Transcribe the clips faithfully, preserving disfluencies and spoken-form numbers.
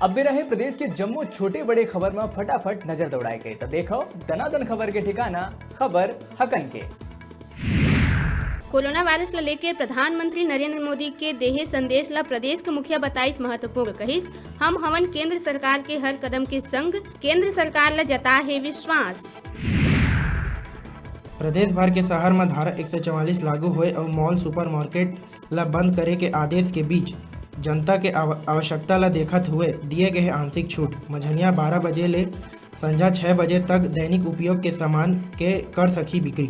अब बेरा हे प्रदेश के जम्मो छोटे बड़े खबर म फटाफट नजर दौड़ाए के, त देखव दनादन खबर के ठिकाना, खबर हकन के। कोरोना वायरस ल लेके प्रधानमंत्री नरेंद्र मोदी के देहे संदेश ल प्रदेश के मुखिया बताइस महत्वपूर्ण, कहिस, "हम हवन केंद्र सरकार के हर कदम के संग, केंद्र सरकार ल जता हे विश्वास।" प्रदेश भर के शहर म धारा एक सौ चवालीस लागू होए अउ मॉल, सुपरमार्केट ल बंद करे के आदेश के बीच जनता के आव-, आवश्यकता ल देखत हुए दिए गए आंशिक छूट। मझनिया बारह बजे ले संझा छह बजे तक दैनिक उपयोग के सामान के कर सकी बिक्री।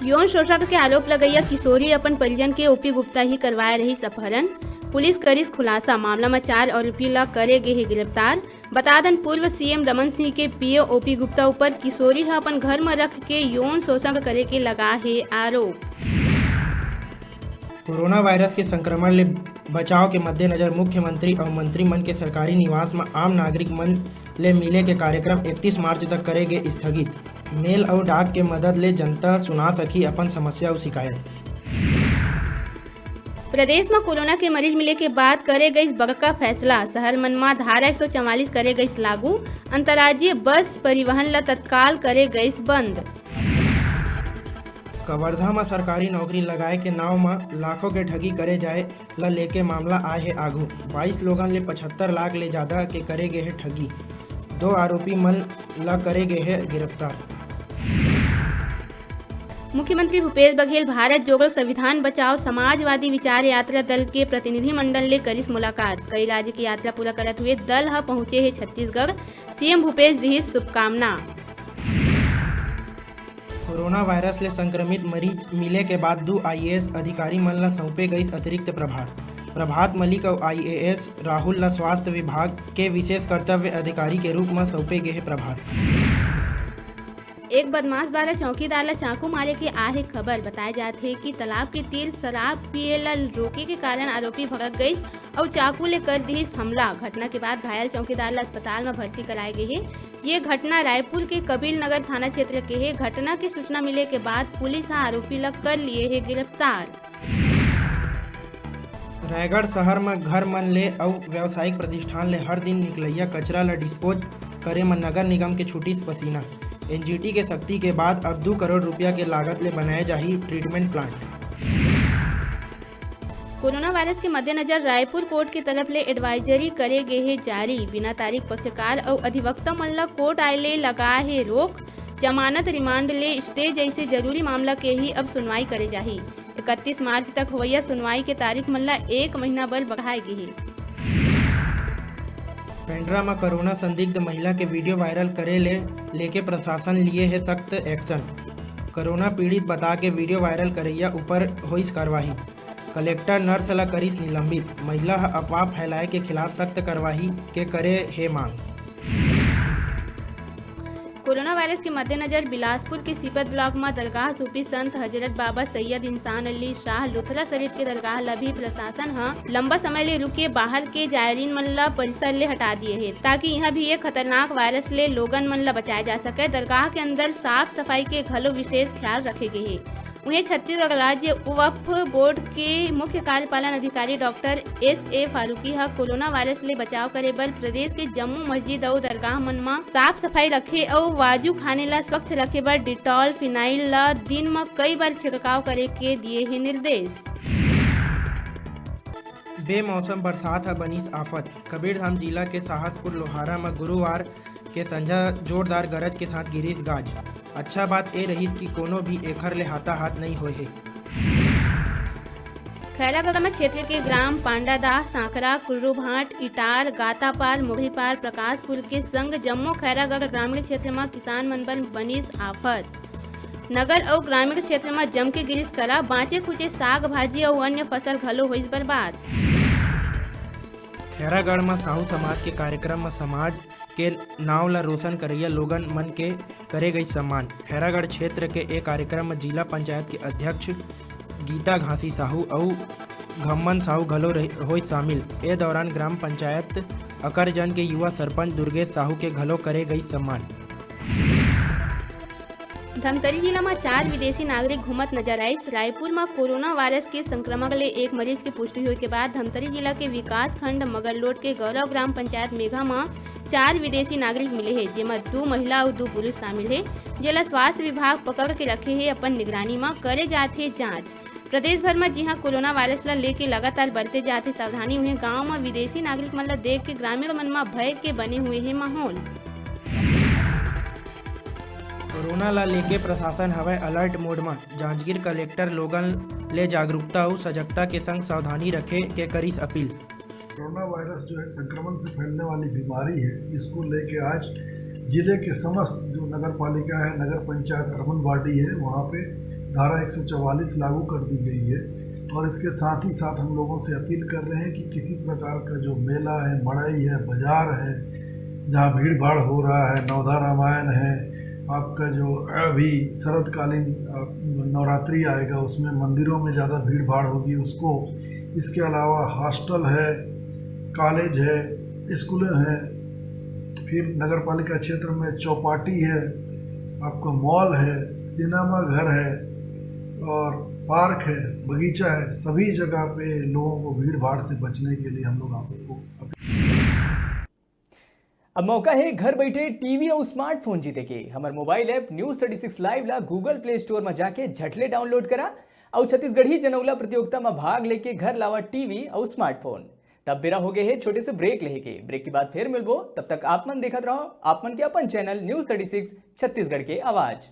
यौन शोषण के आरोप लगैया किशोरी अपन परिजन के ओपी गुप्ता ही करवाए रहिस अपहरण। पुलिस करिस खुलासा, मामला म चार आरोपी ल करे गे हे गिरफ्तार। बता दन, पूर्व सीएम रमन सिंह के पीए ओपी गुप्ता ऊपर किशोरी ह अपन घर म रख के यौन शोषण करे के लगा हे आरोप। कोरोना वायरस के संक्रमण ले बचाव के मद्देनजर मुख्यमंत्री अउ मंत्री मन के सरकारी निवास म आम नागरिक मन ले मिले के कार्यक्रम इकतीस मार्च तक करे गे स्थगित। मेल अउ डाक के मदद ले जनता सुना सकही अपन समस्या अउ शिकायत। प्रदेश म कोरोना के मरीज मिले के बाद करे गइस बड़का फैसला, शहर मन म धारा एक सौ चवालीस करे गइस लागू, अंतर्राज्यीय बस परिवहन ल तत्काल करे गइस बंद। कवर्धा म सरकारी नौकरी लगाए के नाव म लाखों के ठगी करे जाए ल लेके मामला आए हे आघू। बाईस लोगन ले पचहत्तर लाख ले जादा के करे गे हे ठगी। दो आरोपी मन ल करे गे हे गिरफ्तार। मुख्यमंत्री भूपेश बघेल भारत जोड़ो संविधान बचाओ समाजवादी विचार यात्रा दल के प्रतिनिधिमंडल ले करिस मुलाकात। कई राज्य के यात्रा पूरा करत हुए दल ह पहुंचे हे छत्तीसगढ़, सीएम भूपेश दिहिस शुभकामना। कोरोना वायरस ले संक्रमित मरीज मिले के बाद दू आईएएस अधिकारी मन ल सौंपे गइस अतिरिक्त प्रभार। प्रभात मलिक अउ आईएएस राहुल ल स्वास्थ्य विभाग के विशेष कर्तव्य अधिकारी के रूप म सौंपे गे हे प्रभार। एक बदमाश द्वारा चौकीदार ल चाकू मारे के आहे खबर। बताए जात हे कि तालाब के तीर शराब पिए ल रोके के कारण आरोपी भड़क गइस अउ चाकू ले कर दिहिस हमला। घटना के बाद घायल चौकीदार ल अस्पताल म भर्ती कराए गे हे। ये घटना रायपुर के कबीर नगर थाना क्षेत्र के हे। घटना के सूचना मिले के बाद पुलिस ह आरोपी ल कर लिए हे गिरफ्तार। रायगढ़ शहर म घर मन ले अउ व्यावसायिक प्रतिष्ठान ले हर दिन निकलइया कचरा ल डिस्पोज करे म नगर निगम के छूटिस पसीना। एनजीटी के सख्ती के बाद अब दू करोड़ रुपया के लागत ले बनाए जाही ट्रीटमेंट प्लांट। कोरोना वायरस के मद्देनजर रायपुर कोर्ट के तरफ ले एडवाइजरी करे गे हे जारी। बिना तारीख पक्षकार अउ अधिवक्ता मन ल कोर्ट आए ले लगा हे रोक। जमानत, रिमांड ले स्टे जइसे जरूरी मामला के ही अब सुनवाई करे जाही। इकतीस मार्च तक होवइया सुनवाई के तारीख मन ल एक महीना बर बढ़ाए गे हे। पेंड्रा म कोरोना संदिग्ध महिला के वीडियो वायरल करे ले लेके प्रशासन लिए हे सख्त एक्शन। कोरोना पीड़ित बता के वीडियो वायरल करइया ऊपर होइस कार्रवाई। कलेक्टर नर्स ल करिस निलंबित। महिला ह अफवाह फैलाए के खिलाफ सख्त कार्रवाई के करे हे मांग। कोरोना वायरस के मद्देनजर बिलासपुर के सीपत ब्लॉक म दरगाह सूफी संत हजरत बाबा सैयद इंसान अली शाह लुथरा शरीफ के दरगाह ल भी प्रशासन ह लंबा समय ले रुके बाहर के जायरीन मन ल परिसर ले हटा दिए हे, ताकि इहां भी ये खतरनाक वायरस ले लोगन मन ल बचाए जा सके। दरगाह के अंदर साफ सफाई के घलो विशेष ख्याल रखे गे हे। उहें, छत्तीसगढ़ राज्य वक्फ बोर्ड के मुख्य कार्यपालन अधिकारी डॉक्टर एस ए फारूकी ह कोरोना वायरस ले बचाव करे बर प्रदेश के जम्मो मस्जिद अउ दरगाह मन म साफ सफाई रखे अउ वाजू खाने ला स्वच्छ रखे बर डिटॉल, फिनाइल ला दिन म कई बार छिड़काव करे के दिए हे निर्देश। बेमौसम बरसात ह बनिस आफत। कबीरधाम जिला के साहसपुर लोहारा म गुरुवार के संझा जोरदार गरज के साथ गिरिस गाज। अच्छा बात ए रहिस कि कोनो भी एखर ले हाथाहाथ नइ होए हे। खैरागढ़ म क्षेत्र के ग्राम पांडादाह, सांकरा, कुर्रूभांट, इटार, गातापार, मुगरीपार, प्रकाशपुर के संग जम्मो खैरागढ़ ग्रामीण क्षेत्र म किसान मन बर बनिस आफत। नगर अउ ग्रामीण क्षेत्र म जमके गिरिस करा, बांचे खुचे साग भाजी अउ अन्य फसल घलो होइस बर्बाद। खैरागढ़ म साहू समाज के कार्यक्रम म समाज के नाव ल रोशन करइया लोगन मन के करे गई सम्मान। खैरागढ़ क्षेत्र के ए कार्यक्रम म जिला पंचायत के अध्यक्ष गीता घासी साहू अउ घम्मन साहू घलो रहि-, होइस शामिल। ए दौरान ग्राम पंचायत अकरजन के युवा सरपंच दुर्गेश साहू के घलो करे गई सम्मान। धमतरी जिला म चार विदेशी नागरिक घूमत नजर आइस। रायपुर म कोरोना वायरस के संक्रमण ले एक मरीज के पुष्टि होए के बाद धमतरी जिला के विकासखंड मगरलोड के गौरव ग्राम पंचायत मेघा म चार विदेशी नागरिक मिले हे, जेमा दू महिला अउ दू पुरुष शामिल हे, जेला स्वास्थ्य विभाग पकड़ के रखे हे अपन निगरानी म। करे जात हे जांच। प्रदेश भर म जिहां कोरोना वायरस ल लेके लगातार बढ़ते जात हे सावधानी, उहें गांव म विदेशी नागरिक मन ल देख के ग्रामीण मन म भय के बने हुए हे माहौल। कोरोना ला लेके प्रशासन हवय अलर्ट मोड म। जांजगीर कलेक्टर लोगन ले जागरूकता अउ सजगता के संग सावधानी रखे के करिस अपील। कोरोना वायरस जो है संक्रमण से फैलने वाली बीमारी है, इसको लेके आज जिले के समस्त जो नगर पालिका है, नगर पंचायत, अर्बन बॉडी है, वहाँ पे धारा एक सौ चवालीस लागू कर दी गई है। और इसके साथ ही साथ हम लोगों से अपील कर रहे हैं कि किसी प्रकार का जो मेला है, मड़ई है, बाजार है, जहाँ भीड़ भाड़ हो रहा है, नवधा रामायण है, आपका जो अभी शरदकालीन नवरात्रि आएगा, उसमें मंदिरों में ज़्यादा भीड़ भाड़ होगी, उसको, इसके अलावा हॉस्टल है, कॉलेज है, स्कूलें हैं, फिर नगर पालिका क्षेत्र में चौपाटी है, आपका मॉल है, सिनेमा घर है और पार्क है, बगीचा है, सभी जगह पे लोगों को भीड़ भाड़ से बचने के लिए हम लोग आप लोग को अब मौका है घर बैठे टीवी और स्मार्टफोन जीते के। हमारे mobile app news thirty six live ला गूगल प्ले स्टोर में जाके झटले डाउनलोड करा और छत्तीसगढ़ी जनौला प्रतियोगिता में भाग लेके घर लावा टीवी और स्मार्टफोन। तब बेरा हो गए है छोटे से ब्रेक लेके। ब्रेक के बाद फिर मिलबो, तब तक आप मन देखत रहो आप मन के अपन channel news thirty six Chhattisgarh के आवाज़।